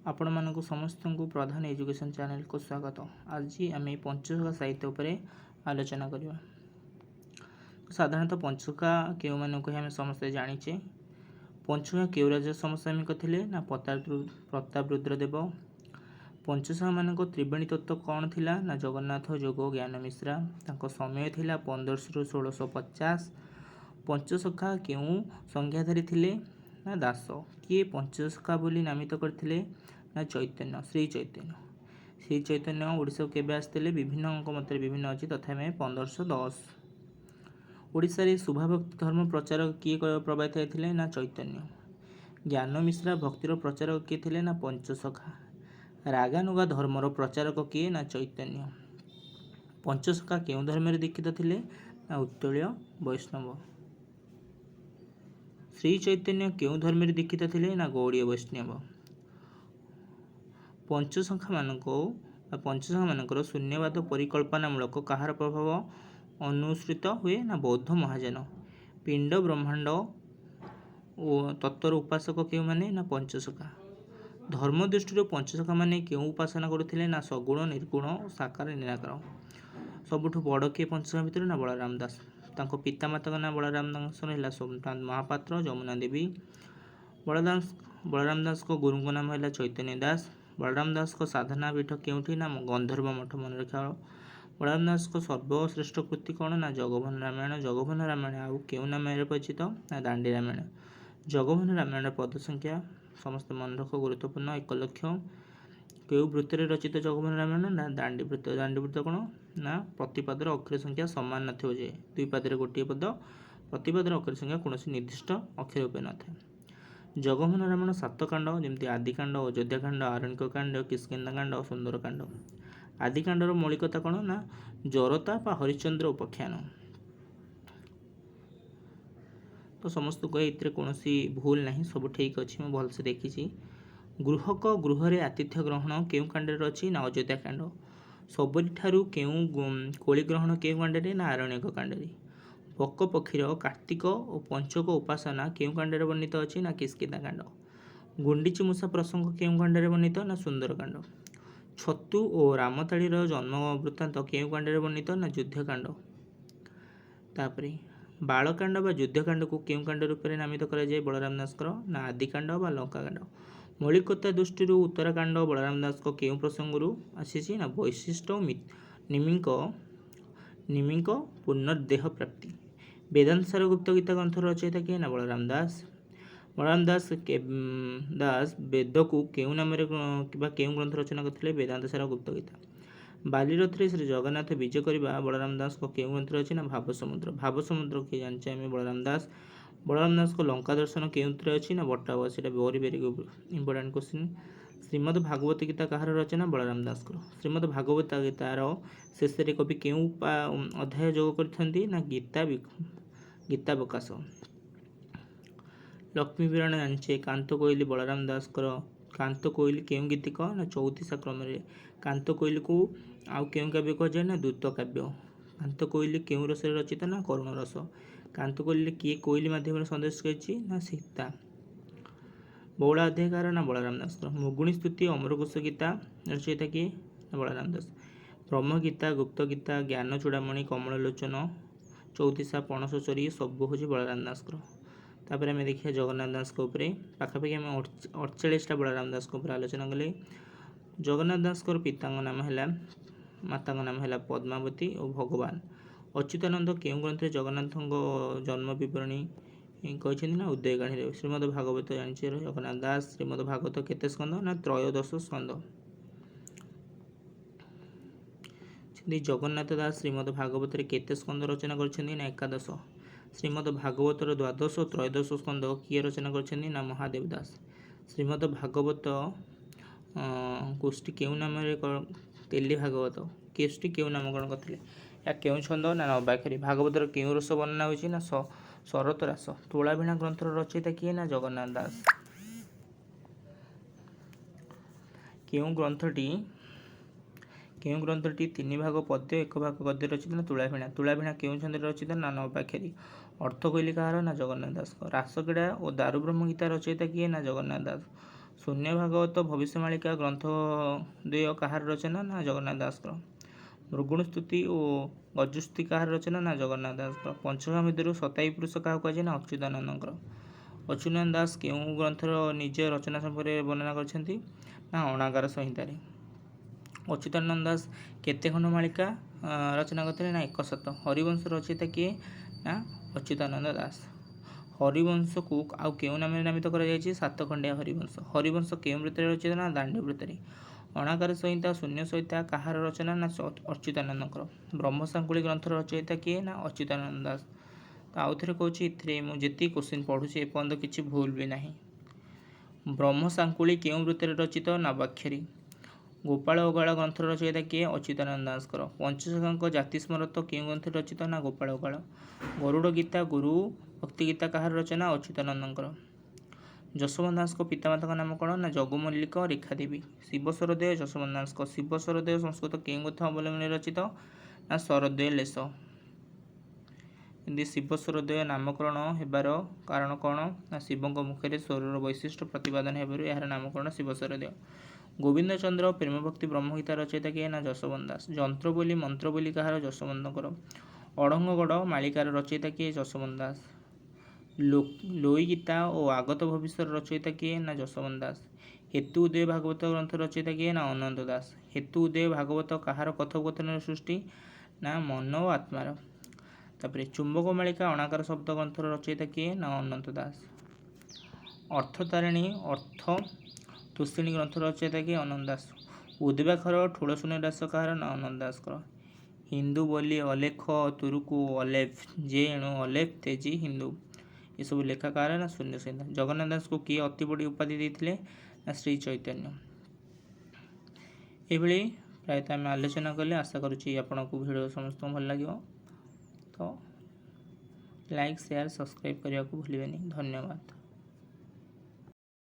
ଆପଣମାନଙ୍କୁ ସମସ୍ତଙ୍କୁ ପ୍ରଧାନ ଏଜୁକେସନ୍ ଚ୍ୟାନେଲକୁ ସ୍ୱାଗତ। ଆଜି ଆମେ ପଞ୍ଚସଖା ସାହିତ୍ୟ ଉପରେ ଆଲୋଚନା କରିବା। ସାଧାରଣତଃ ପଞ୍ଚସଖା କେଉଁମାନଙ୍କୁ ଆମେ ସମସ୍ତେ ଜାଣିଛେ। ପଞ୍ଚସଖା କେଉଁ ରାଜା ସମସାମୟିକ ଥିଲେ ନା ପ୍ରତାପରୁଦ୍ର ଦେବ। ପଞ୍ଚସଖାମାନଙ୍କ ତ୍ରିବେଣୀ ତତ୍ତ୍ୱ କ'ଣ ଥିଲା ନା ଜଗନ୍ନାଥ ଯୋଗ ଜ୍ଞାନ ମିଶ୍ରା। ତାଙ୍କ ସମୟ ଥିଲା 1500ରୁ 1650। ପଞ୍ଚସଖା କେଉଁ ସଂଜ୍ଞାଧାରୀ ଥିଲେ ନା ଦାସ। କିଏ ପଞ୍ଚସଖା ବୋଲି ନାମିତ କରିଥିଲେ ନା ଚୈତନ୍ୟ, ଶ୍ରୀ ଚୈତନ୍ୟ। ଶ୍ରୀ ଚୈତନ୍ୟ ଓଡ଼ିଶାକୁ କେବେ ଆସିଥିଲେ? ବିଭିନ୍ନଙ୍କ ମତରେ ବିଭିନ୍ନ ଅଛି, ତଥାପି 1510। ଓଡ଼ିଶାରେ ଶୁଭାଭକ୍ତି ଧର୍ମ ପ୍ରଚାରକ କିଏ ପ୍ରବାହିତ ହେଇଥିଲେ ନା ଚୈତନ୍ୟ। ଜ୍ଞାନ ମିଶ୍ରା ଭକ୍ତିର ପ୍ରଚାରକ କିଏ ଥିଲେ ନା ପଞ୍ଚସଖା। ରାଗାନୁଗା ଧର୍ମର ପ୍ରଚାରକ କିଏ ନା ଚୈତନ୍ୟ। ପଞ୍ଚସଖା କେଉଁ ଧର୍ମରେ ଦୀକ୍ଷିତ ଥିଲେ ନା ଉତ୍କଳୀୟ ବୈଷ୍ଣବ। ଶ୍ରୀ ଚୈତନ୍ୟ କେଉଁ ଧର୍ମରେ ଦୀକ୍ଷିତ ଥିଲେ ନା ଗୌଡ଼ୀୟ ବୈଷ୍ଣବ। ପଞ୍ଚସଖାମାନଙ୍କ ବା ପଞ୍ଚସଖାମାନଙ୍କର ଶୂନ୍ୟବାଦ ପରିକଳ୍ପନାମୂଳକ କାହାର ପ୍ରଭାବ ଅନୁସୃତ ହୁଏ ନା ବୌଦ୍ଧ ମହାଯାନ। ପିଣ୍ଡ ବ୍ରହ୍ମାଣ୍ଡ ଓ ତତ୍ତ୍ୱର ଉପାସକ କେଉଁମାନେ ନା ପଞ୍ଚସଖା। ଧର୍ମ ଦୃଷ୍ଟିରୁ ପଞ୍ଚସଖାମାନେ କେଉଁ ଉପାସନା କରୁଥିଲେ ନା ସଗୁଣ ନିର୍ଗୁଣ ସାକାର ନିରାକାର। ସବୁଠୁ ବଡ଼ କିଏ ପଞ୍ଚସଖା ଭିତରୁ ନା ବଳରାମ ଦାସ। ତାଙ୍କ ପିତାମାତାଙ୍କ ନାଁ ବଳରାମ ଦାସଙ୍କର ହେଲା ସୋମନାଥ ମହାପାତ୍ର, ଯମୁନା ଦେବୀ। ବଳରାମ ଦାସଙ୍କ ଗୁରୁଙ୍କ ନାମ ହେଲା ଚୈତନ୍ୟ ଦାସ। ବଳରାମ ଦାସଙ୍କ ସାଧନା ପୀଠ କେଉଁଠି ନା ଗନ୍ଧର୍ବ ମଠ, ମନେ ରଖିବା। ବଳରାମ ଦାସଙ୍କ ସର୍ବଶ୍ରେଷ୍ଠ କୃତି କ'ଣ ନା ଜଗମୋହନ ରାମାୟଣ। ଜଗମୋହନ ରାମାୟଣ ଆଉ କେଉଁ ନାମରେ ପରିଚିତ ନା ଦାଣ୍ଡି ରାମାୟଣ। ଜଗମୋହନ ରାମାୟଣର ପଦ ସଂଖ୍ୟା ସମସ୍ତେ ମନେ ରଖ, ଗୁରୁତ୍ୱପୂର୍ଣ୍ଣ, 1 ଲକ୍ଷ। କେଉଁ ବୃତ୍ତରେ ରଚିତ ଜଗମୋହନ ରାମାୟଣ ନା ଦାଣ୍ଡି ବୃତ୍ତ। ଦାଣ୍ଡି ବୃତ୍ତ କ'ଣ ନା ପ୍ରତିପାଦର ଅକ୍ଷର ସଂଖ୍ୟା ସମାନ ନଥିବ, ଯେ ଦୁଇ ପାଦରେ ଗୋଟିଏ ପଦ, ପ୍ରତିପାଦର ଅକ୍ଷର ସଂଖ୍ୟା କୌଣସି ନିର୍ଦ୍ଦିଷ୍ଟ ଅକ୍ଷର ଉପରେ ନଥାଏ। ଜଗମୋହନ ରାମାୟଣ 7 କାଣ୍ଡ, ଯେମିତି ଆଦିକାଣ୍ଡ, ଅଯୋଧ୍ୟାକାଣ୍ଡ, ଆରଣ୍ୟକାଣ୍ଡ, କିଷ୍କିନ୍ଧାକାଣ୍ଡ, ସୁନ୍ଦରକାଣ୍ଡ। ଆଦିକାଣ୍ଡର ମୌଳିକତା କ'ଣ ନା ଜରତା ବା ହରିଶ୍ଚନ୍ଦ୍ର ଉପାଖ୍ୟାନ। ତ ସମସ୍ତଙ୍କୁ କହେ ଏଥିରେ କୌଣସି ଭୁଲ ନାହିଁ, ସବୁ ଠିକ୍ ଅଛି, ମୁଁ ଭଲସେ ଦେଖିଛି। ଗୃହକ ଗୃହରେ ଆତିଥ୍ୟ ଗ୍ରହଣ କେଉଁ କାଣ୍ଡରେ ଅଛି ନା ଅଯୋଧ୍ୟା କାଣ୍ଡ। ସବୁଠାରୁ କେଉଁ କୋଳି ଗ୍ରହଣ କେଉଁ କାଣ୍ଡରେ ନା ଆରଣ୍ୟକ କାଣ୍ଡରେ। ବକ ପକ୍ଷୀର କାର୍ତ୍ତିକ ଓ ପଞ୍ଚକ ଉପାସନା କେଉଁ କାଣ୍ଡରେ ବର୍ଣ୍ଣିତ ଅଛି ନା କିଷ୍କିନ୍ଧା କାଣ୍ଡ। ଗୁଣ୍ଡିଚି ମୂଷା ପ୍ରସଙ୍ଗ କେଉଁ କାଣ୍ଡରେ ବର୍ଣ୍ଣିତ ନା ସୁନ୍ଦରକାଣ୍ଡ। ଛତୁ ଓ ରାମତାଳିର ଜନ୍ମ ବୃତ୍ତାନ୍ତ କେଉଁ କାଣ୍ଡରେ ବର୍ଣ୍ଣିତ ନା ଯୁଦ୍ଧକାଣ୍ଡ। ତାପରେ ବାଳକାଣ୍ଡ ବା ଯୁଦ୍ଧକାଣ୍ଡକୁ କେଉଁ କାଣ୍ଡ ରୂପରେ ନାମିତ କରାଯାଏ ବଳରାମ ଦାସଙ୍କର ନା ଆଦିକାଣ୍ଡ ବା ଲଙ୍କାକାଣ୍ଡ। ମୌଳିକତା ଦୃଷ୍ଟିରୁ ଉତ୍ତରାକାଣ୍ଡ ବଳରାମ ଦାସଙ୍କ କେଉଁ ପ୍ରସଙ୍ଗରୁ ଆସିଛି ନା ବୈଶିଷ୍ଟ୍ୟ ଓ ନିମିଙ୍କ ପୁନର୍ଦେହ ପ୍ରାପ୍ତି। ବେଦାନ୍ତ ସାର ଗୁପ୍ତ ଗୀତା ଗ୍ରନ୍ଥର ରଚୟିତା କିଏ ନା ବଳରାମ ଦାସ। ବଳରାମ ଦାସ ଦାସ ବେଦକୁ କେଉଁ ନାମରେ କିମ୍ବା କେଉଁ ଗ୍ରନ୍ଥ ରଚନା କରିଥିଲେ? ବେଦାନ୍ତ ସାର ଗୁପ୍ତ ଗୀତା। ବାଲିରଥରେ ଶ୍ରୀ ଜଗନ୍ନାଥ ବିଜେ କରିବା ବଳରାମ ଦାସଙ୍କ କେଉଁ ଗ୍ରନ୍ଥରେ ଅଛି ନା ଭାବ ସମୁଦ୍ର। ଭାବ ସମୁଦ୍ର କିଏ ଜାଣିଛେ ଆମେ? ବଳରାମ ଦାସ। ବଳରାମ ଦାସଙ୍କ ଲଙ୍କା ଦର୍ଶନ କେଉଁଥିରେ ଅଛି ନା ବଟ୍ଟାବ। ସେଇଟା ଭେରି ଭେରି ଇମ୍ପୋର୍ଟାଣ୍ଟ କ୍ୱେଶ୍ଚିନ୍। ଶ୍ରୀମଦ୍ ଭାଗବତ ଗୀତା କାହାର ରଚନା? ବଳରାମ ଦାସଙ୍କର। ଶ୍ରୀମଦ୍ ଭାଗବତ ଗୀତାର ଶେଷରେ କବି କେଉଁ ଅଧ୍ୟାୟ ଯୋଗ କରିଥାନ୍ତି ନା ଗୀତା ପ୍ରକାଶ। ଲକ୍ଷ୍ମୀ ପୁରାଣ ଜାଣିଛେ। କାନ୍ତ କୋଇଲି ବଳରାମ ଦାସଙ୍କର। କାନ୍ତ କୋଇଲି କେଉଁ ଗୀତିକ ନା ଚଉତିଶା କ୍ରମରେ। କାନ୍ତ କୋଇଲିକୁ ଆଉ କେଉଁ କାବ୍ୟ କୁହାଯାଏ ନା ଦ୍ରୁତ କାବ୍ୟ। କାନ୍ତ କୋଇଲି କେଉଁ ରସରେ ରଚିତ ନା କରୁଣ ରସ। କାନ୍ତ କୋଇଲିରେ କିଏ କୋଇଲି ମାଧ୍ୟମରେ ସନ୍ଦେଶ କରିଛି ନା ସୀତା। ବଉଳା ଅଧ୍ୟାୟ କାହାର ନା ବଳରାମ ଦାସଙ୍କର। ମୁଗୁଣୀ ସ୍ତୁତି ଅମରକୋଷ ଗୀତା ରଚୟିତା କିଏ ନା ବଳରାମ ଦାସ। ବ୍ରହ୍ମଗୀତା, ଗୁପ୍ତ ଗୀତା, ଜ୍ଞାନ ଚୂଡ଼ାମଣି, କମଳଲୋଚନ, ଚଉତିଶା, ପଣସ ଚୋରି ସବୁ ହେଉଛି ବଳରାମ ଦାସଙ୍କର। ତାପରେ ଆମେ ଦେଖିବା ଜଗନ୍ନାଥ ଦାସଙ୍କ ଉପରେ। ପାଖାପାଖି ଆମେ 48ଟା ବଳରାମ ଦାସଙ୍କ ଉପରେ ଆଲୋଚନା କଲେ। ଜଗନ୍ନାଥ ଦାସଙ୍କର ପିତାଙ୍କ ନାମ ହେଲା, ମାତାଙ୍କ ନାମ ହେଲା ପଦ୍ମାବତୀ ଓ ଭଗବାନ। ଅଚ୍ୟୁତାନନ୍ଦ କେଉଁ ଗ୍ରନ୍ଥରେ ଜଗନ୍ନାଥଙ୍କ ଜନ୍ମ ବିବରଣୀ କହିଛନ୍ତି ନା ଉଦୟକାଣୀରେ। ଶ୍ରୀମଦ୍ ଭାଗବତ ଜାଣିଛେ ଜଗନ୍ନାଥ ଦାସ। ଶ୍ରୀମଦ୍ ଭାଗବତ କେତେ ସ୍କନ୍ଦ ନା 13 ସ୍କନ୍ଦ। ସେମିତି ଜଗନ୍ନାଥ ଦାସ ଶ୍ରୀମଦ୍ ଭାଗବତରେ କେତେ ସ୍କନ୍ଦ ରଚନା କରିଛନ୍ତି ନା 11। ଶ୍ରୀମଦ୍ ଭାଗବତର ଦ୍ୱାଦଶ ଓ ତ୍ରୟୋଦଶ ସ୍କନ୍ଦ କିଏ ରଚନା କରିଛନ୍ତି ନା ମହାଦେବ ଦାସ। ଶ୍ରୀମଦ୍ ଭାଗବତ ଗୋଷ୍ଠୀ କେଉଁ ନାମରେ ତେଲି ଭାଗବତ ଗୋଷ୍ଠୀ କେଉଁ ନାମକରଣ କରିଥିଲେ? ଏହା କେଉଁ ଛନ୍ଦ ନା ନବାକ୍ଷରୀ। ଭାଗବତର କେଉଁ ରସ ବର୍ଣ୍ଣନା ହୋଇଛି ନା ଶରତ ରାସ। ତୁଳାଭିଣା ଗ୍ରନ୍ଥର ରଚୟିତା କିଏ ନା ଜଗନ୍ନାଥ ଦାସ। କେଉଁ ଗ୍ରନ୍ଥଟି 3 ଭାଗ ପଦ୍ୟ 1 ଭାଗ ଗଦ୍ୟ ରଚିତ ନା ତୁଳାଭିଣା। ତୁଳାଭିଣା କେଉଁ ଛନ୍ଦରେ ରଚିତ ନା ନବାକ୍ଷରୀ। ଅର୍ଥ କୋଇଲି କାହାର ନା ଜଗନ୍ନାଥ ଦାସଙ୍କ। ରାସକ୍ରୀଡ଼ା ଓ ଦାରୁବ୍ରହ୍ମ ଗୀତା ରଚୟିତା କିଏ ନା ଜଗନ୍ନାଥ ଦାସ। ଶୂନ୍ୟ ଭାଗବତ ଭବିଷ୍ୟ ମାଳିକା ଗ୍ରନ୍ଥ ଦ୍ୱୟ କାହାର ରଚନା ନା ଜଗନ୍ନାଥ ଦାସଙ୍କର। ମୃଗୁଣ ସ୍ତୁତି ଓ ଗଜସ୍ତୁତି କାହାର ରଚନା ନା ଜଗନ୍ନାଥ ଦାସଙ୍କର। ପଞ୍ଚସଖା ମଧ୍ୟରୁ ଶତାୟୁ ପୁରୁଷ କାହାକୁ କୁହାଯାଏ ନା ଅଚ୍ୟୁତାନନ୍ଦଙ୍କର। ଅଚ୍ୟୁତାନନ୍ଦ ଦାସ କେଉଁ ଗ୍ରନ୍ଥର ନିଜ ରଚନା ସମ୍ପର୍କରେ ବର୍ଣ୍ଣନା କରିଛନ୍ତି ନା ଅଣାଗାର ସଂହିତାରେ। ଅଚ୍ୟୁତାନନ୍ଦ ଦାସ କେତେ ଖଣ୍ଡ ମାଳିକା ରଚନା କରିଥିଲେ ନା 100। ହରିବଂଶ ରଚୟିତା କିଏ ନା ଅଚ୍ୟୁତାନନ୍ଦ ଦାସ। ହରିବଂଶକୁ ଆଉ କେଉଁ ନାମରେ ନାମିତ କରାଯାଇଛି? ସାତଖଣ୍ଡିଆ ହରିବଂଶ। ହରିବଂଶ କେଉଁ ବୃତ୍ତରେ ରଚିତ ନା ଦାଣ୍ଡ ବୃତ୍ତରେ। ଅଣାକାର ସଂହିତା ଶୂନ୍ୟ ସଂହିତା କାହାର ରଚନା ନା ଅଚ୍ୟୁତାନନ୍ଦଙ୍କର। ବ୍ରହ୍ମଶାଙ୍କୁଳି ଗ୍ରନ୍ଥର ରଚୟିତା କିଏ ନା ଅଚ୍ୟୁତାନନ୍ଦ ଦାସ। ତ ଆଉ ଥରେ କହୁଛି, ଏଥିରେ ମୁଁ ଯେତିକି କୋଶ୍ଚିନ୍ ପଢ଼ୁଛି ଏପର୍ଯ୍ୟନ୍ତ କିଛି ଭୁଲ ବି ନାହିଁ। ବ୍ରହ୍ମଶାଙ୍କୁଳି କେଉଁ ବୃତ୍ତରେ ରଚିତ? ନବାକ୍ଷରୀ। ଗୋପାଳ ଓଗାଳ ଗ୍ରନ୍ଥର ରଚୟିତା କିଏ? ଅଚ୍ୟୁତାନନ୍ଦ ଦାସଙ୍କର। ପଞ୍ଚସଖାଙ୍କ ଜାତି ସ୍ମରତ କେଉଁ ଗ୍ରନ୍ଥରେ ରଚିତ ନା ଗୋପାଳ ଓଗାଳ। ଗରୁଡ଼ ଗୀତା ଗୁରୁ ଭକ୍ତି ଗୀତା କାହାର ରଚନା? ଅଚ୍ୟୁତାନନ୍ଦଙ୍କର। ଯଶୋବନ୍ତ ଦାସଙ୍କ ପିତାମାତାଙ୍କ ନାମ କ'ଣ ନା ଜଗୁ ମଲ୍ଲିକ, ରେଖା ଦେବୀ। ଶିବ ସରୋଦୟ ଯଶୋବନ୍ତ ଦାସଙ୍କ। ଶିବ ସରୋଦୟ ସଂସ୍କୃତ କେଉଁ କଥା ଅବଲମ୍ବନରେ ରଚିତ ନା ଶରଦୟ ଲେଶ। ଏମିତି ଶିବ ସରୋଦୟ ନାମକରଣ ହେବାର କାରଣ କ'ଣ ନା ଶିବଙ୍କ ମୁଖରେ ସ୍ୱରର ବୈଶିଷ୍ଟ୍ୟ ପ୍ରତିପାଦନ ହେବାରୁ ଏହାର ନାମକରଣ ଶିବ ସରୋଦୟ। ଗୋବିନ୍ଦଚନ୍ଦ୍ର ପ୍ରେମଭକ୍ତି ବ୍ରହ୍ମଗୀତା ରଚୟିତା କିଏ ନା ଯଶୋବନ୍ତ ଦାସ। ଯନ୍ତ୍ର ବୋଲି ମନ୍ତ୍ର ବୋଲି କାହାର? ଯଶୋବନ୍ତଙ୍କର। ଅଢ଼ଙ୍ଗଗଡ଼ ମାଳିକାର ରଚୟିତା କିଏ? ଯଶୋବନ୍ତ ଦାସ। ଲୋଇ ଗୀତା ଓ ଆଗତ ଭବିଷ୍ୟର ରଚୟିତା କିଏ ନା ଯଶୋବନ୍ତ ଦାସ। ହେତୁ ଉଦୟ ଭାଗବତ ଗ୍ରନ୍ଥ ରଚୟିତା କିଏ ନା ଅନନ୍ତ ଦାସ। ହେତୁ ଉଦୟ ଭାଗବତ କାହାର କଥୋପକଥନର ସୃଷ୍ଟି ନା ମନ ଓ ଆତ୍ମାର। ତାପରେ ଚୁମ୍ବକ ମାଳିକା ଅଣାକାର ଶବ୍ଦ ଗ୍ରନ୍ଥର ରଚୟିତା କିଏ ନା ଅନନ୍ତ ଦାସ। ଅର୍ଥତାରିଣୀ ଅର୍ଥ ତୁଷିଣୀ ଗ୍ରନ୍ଥର ରଚୟିତା କିଏ? ଅନନ୍ତ ଦାସ। ଉଦ୍ବାଖର ଠୁଳ ଶୂନ୍ୟ ଦାସ କାହାର ନା ଅନନ୍ତ ଦାସଙ୍କର। ହିନ୍ଦୁ ବୋଲି ଅଲେଖ ତୁରୁକୁ ଅଲେଫ ଯେ ଏଣୁ ଅଲେଫ ତେଜି ହିନ୍ଦୁ, ଏସବୁ ଲେଖା କାହାର ନା ଶୂନ୍ୟ ସଂହିତା। ଜଗନ୍ନାଥ ଦାସଙ୍କୁ କିଏ ଅତି ବଡ଼ି ଉପାଧି ଦେଇଥିଲେ ନା ଶ୍ରୀ ଚୈତନ୍ୟ। ଏଇଭଳି ପ୍ରାୟତଃ ଆମେ ଆଲୋଚନା କଲେ। ଆଶା କରୁଛି ଆପଣଙ୍କୁ ଭିଡ଼ିଓ ସମସ୍ତଙ୍କୁ ଭଲ ଲାଗିବ। ତ ଲାଇକ୍, ସେୟାର, ସବସ୍କ୍ରାଇବ୍ କରିବାକୁ ଭୁଲିବେନି। ଧନ୍ୟବାଦ।